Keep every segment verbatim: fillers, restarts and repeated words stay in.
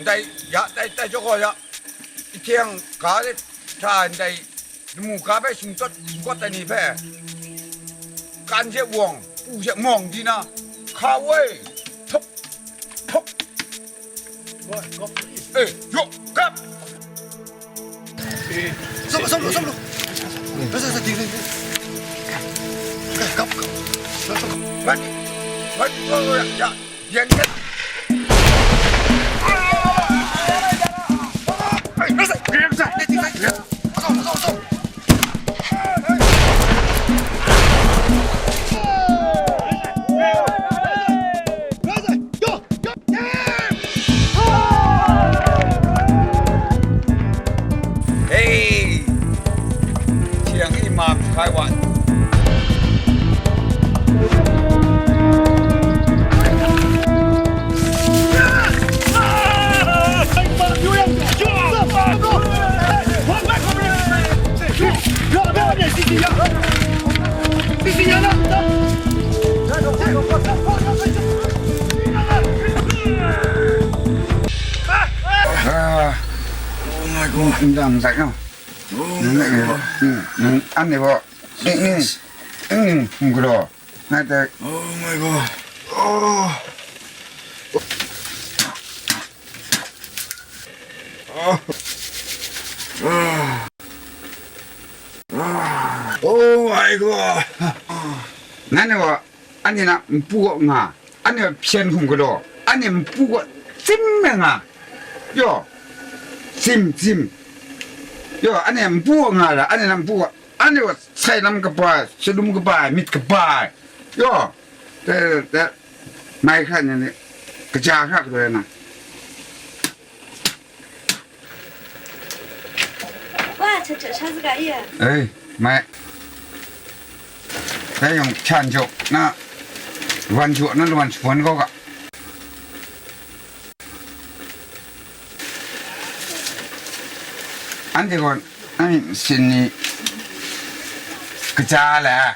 Dai ya, dai, dai jaw gaw ya. Ahkyeng ga hta ndai lamu ga hpe shingtawt shingkawt ai ni hpe, kan hte wawng, pu hte mawng di na, hka woi, htup, htup. Eh, yo, kap! Stop, stop, stop, stop. Stop, stop, stop, stop. Kap, kap. Stop, stop. Wan, wan, ya, ya. Yan, yan. Hey! เสียงไอ้หม่ำคล้ายหวาน Ah, oh my god. Ndang zai no. Oh my god. Hmm, hmm, an ni bo. Ni, ni. Hmm, hmm, gro. Ngai te. Oh my god. Oh. Oh. Oh my god. Ngai ni bo. Anhte na npu kaw nga, anhte hpyen hkum galaw, anhte npu kaw tsim ai nga, yaw, tsim, tsim, yaw, anhte npu kaw nga ra, anhte na npu kaw, anhte kaw sai lam kaba, shalum kaba, myit kaba, yaw, te, te, mai hkra ni, ni, kaja hkra galaw na. Wa, cha cha sha saga ya. Ei, mai. Dai yawng hpyan jaw na, wan jaw na, lawan shabawn kau ga. Anhte gaw na myit masin ni kaja la.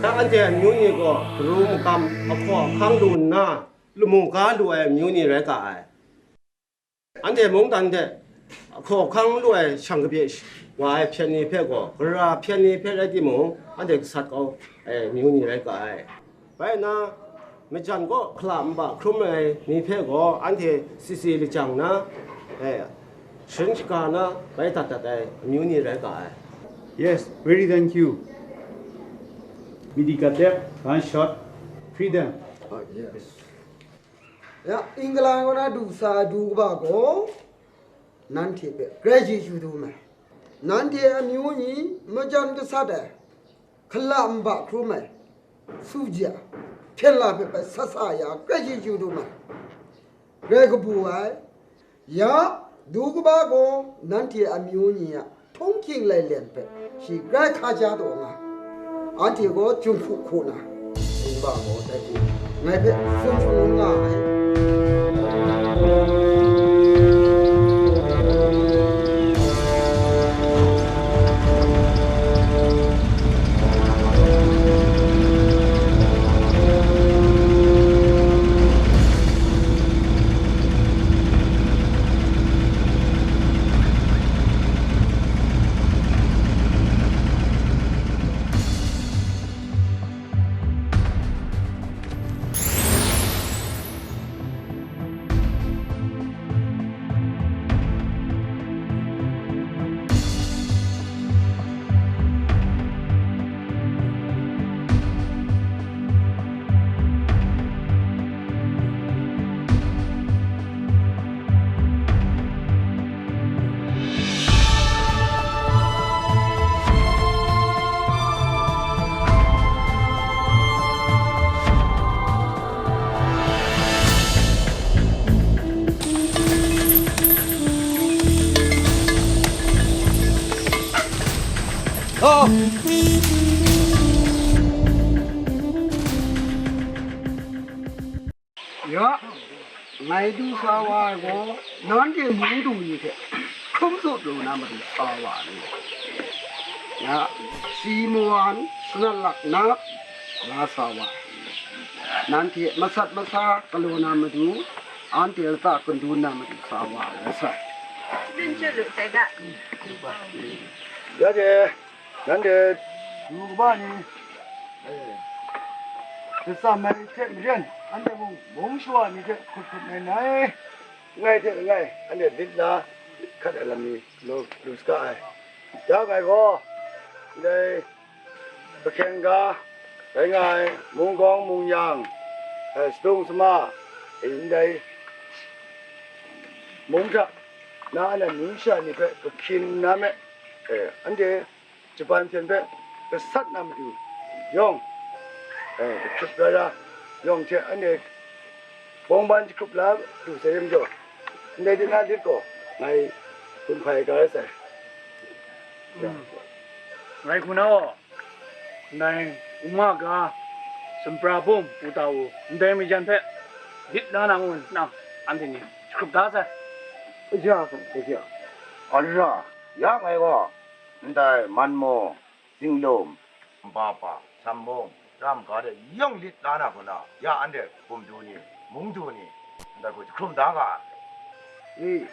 Anhte amyu ni gaw daru magam ahkaw ahkang lu nna, lamu ga lu ai amyu ni rai ga ai. Anhte mungdan hte ahkaw ahkang lu ai shang kabye wa ai hpyen ni hpe gaw, gara hpyen ni hpe rai timung, anhte gasat kau ai amyu ni rai ga ai. Bai nna, majan kaw hkala nba hkrum ai ni hpe gaw anhte sisi lajang na, e, sharin shaga na bai dat dat ai amyu ni rai ga ai. Yes, very thank you. Midi Gatep, gunshot, freedom. Oh, yes. Ya, England kaw na du sa du kaba gaw, nanhte hpe grai chyeju du mai. Nanhte amyu ni majan gasat ai, hkala nba hkrum ai, suja, hpyen la hpe bai sat sa ya, grai chyeju du mai. Grai kabu ai. Ya, du kaba gaw nanhte amyu ni a htunghking lailyen hpe shi grai hkaja taw nga, anhte gaw Jinghku hku na, Jinghku gaw dai hku ngai hpe tsun shangun nga ai. Ya, ngai du sa wa ai gaw, nanhte mung du ni hte hkrum tsup lu na matu sa wa ai. Ya, si mawan sanat lak na, la sa wa. Nanhte masat masa galaw na matu, anhte lata kandun na matu sa wa, la sa. Ya de, nanhte du kaba ni, eh, kasa mai hte maren, anhte mung mung shawa ni hte hkut hkut ngai ngai, ngai hte ngai, anhte lit la hkat ai lam ni, lu, lu saga ai. Ya ngai gaw, ndai Hpahkeng ga rai nga ai, mung gawng mung yang, eh, sadung sama, eh, ndai mung hta na, na nu sha ni hpe kahkyin na me, eh, anhte Japan hpyen hpe gasat na matu yawng, eh, jahkrup ra ra yawng hte anhte bawng ban jahkrup la lu sai re majaw, ndai de na lit gaw, ngai gun hpai ga rai sai. Mm. Rai hku na gaw, ndai uma ga, sumhpra bum, uta u, ndai majan hpe lit la na ngu nna, anhte ni jahkrup da sai. Aja, aja. Aja, ya ngai gaw, ndai man maw, zinglum, nba pa, sam mung, ram ga de yawng lit la na hku na, ya anhte bum du ni, mung du ni, ndai hku jahkrum da ga ai. E,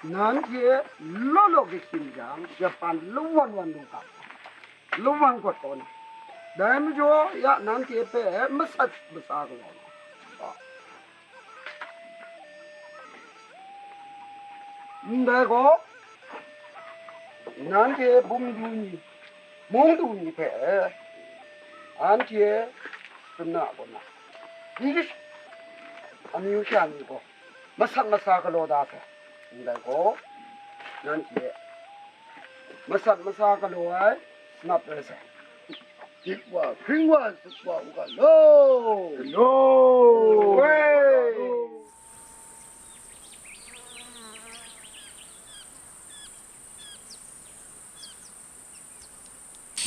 nanhte law law kahkyin jang, Japan lawan wan lu ga, lawan gawt taw na. Dai majaw, ya nanhte hpe masat masa galaw na. Ndai gaw, nanhte bum du ni, mung du ni hpe, anhte sumna kaw na, English amyu sha ni gaw masat masa galaw da sai. Ndai gaw, nanhte masat masa galaw ai, sanap rai sai. Dik wa, hpring wa, suk wa u ga law. Law. Woi.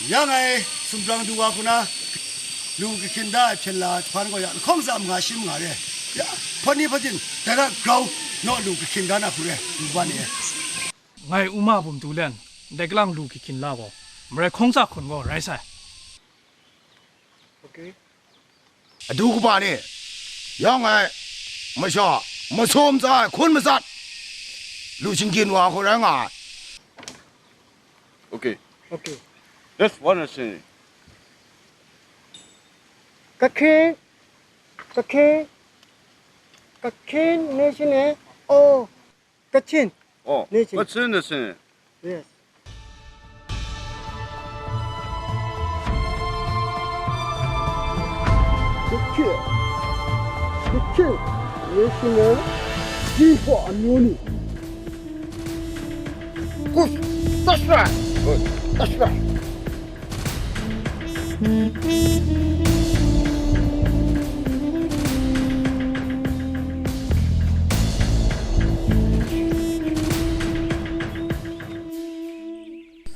Ya ngai sumprang du wa hku na, lu kahkyin da ai hpyen la jahpan gaw ya, lahkawng tsa manga shi manga re. Ya, hpawt ni hpawt jin, dai hta grau naw lu kahkyin da na hku re, lu wa ni e. Ngai uma bum du len, ndai kalang lu kahkyin la gaw, marai hkawng tsa hkun gaw rai sai. Okay. Adu kaba ni, yawng ai masha masum tsa ai hkun matsat, lu shinggyim wa hku rai nga ai. Okay. Okay. Just one lesson. Kakhe, kakhe, kakhe nation e. Oh, Kachin. Oh, nation. Kachin nation. Yes. Kachin, Kachin nation e. Jinghpaw amyu ni. Good. That's right. Good. That's right.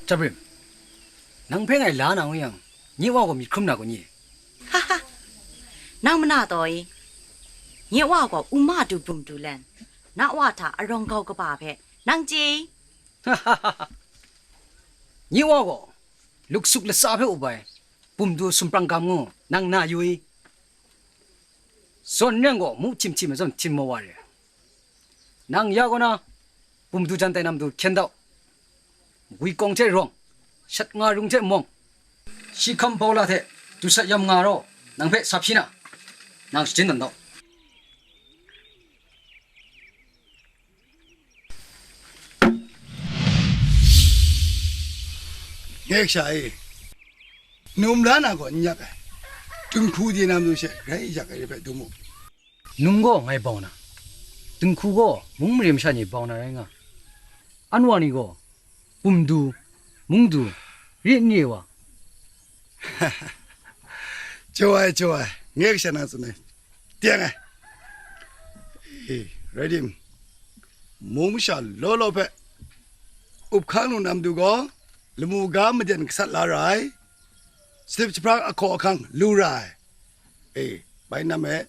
Jabrim, nang hpe ngai la na ngu yang, nye wa gaw myit hkrum na kun ye? Nang mana taw i? Nye wa gaw uma du bum du len, na wa hta arawng gau kaba hpe nang chye i? Nye wa gaw luksuk latsa hpe up ai bum du sumprang gam ngu nang na yu i? Zawn n yang gaw, mu htim htim ai zawn htim maw wa re. Nang ya kaw na, bum du jan tai na matu hkyen dau. Gwi kawng hte rawng, shat nga rung hte mawng, shi hkam bau la hte dusat yam nga raw, nang hpe sa hpyi na, nang shajin tawn dau. Ngai kasha e, num la na gaw n yak ai, dinghku de na matu she grai yak ai re hpe dum u. Num gaw ngai bau na, dinghku gaw mung mare masha ni bau na rai nga, anwa ni gaw bum du, mung du, re n re wa? Chyaw ai, chyaw ai, ngai kasha na tsun ai, teng ai. E, rai tim, mung masha law law hpe up hkang lu na matu gaw, lamu ga maden gasat la ra ai, salip jahprang ahkaw ahkang lu ra ai. E, bai nam e,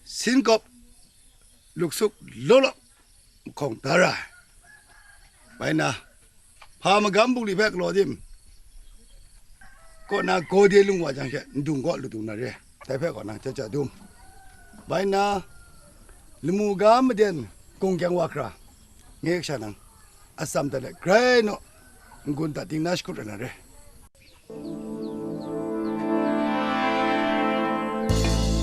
sinkawp luksuk law law mahkawng da ra ai. Bai na, hpa magam bungli hpe galaw dim kaw na, Gawde lung wa jang she ndung kaw lu dung na re, dai hpe kaw na, ja ja dum. Bai nna, lamu ga maden gungkyang wa hkra, nge sha nang, atsam dat let grai naw, n-gun dat ding na shakut ai na re.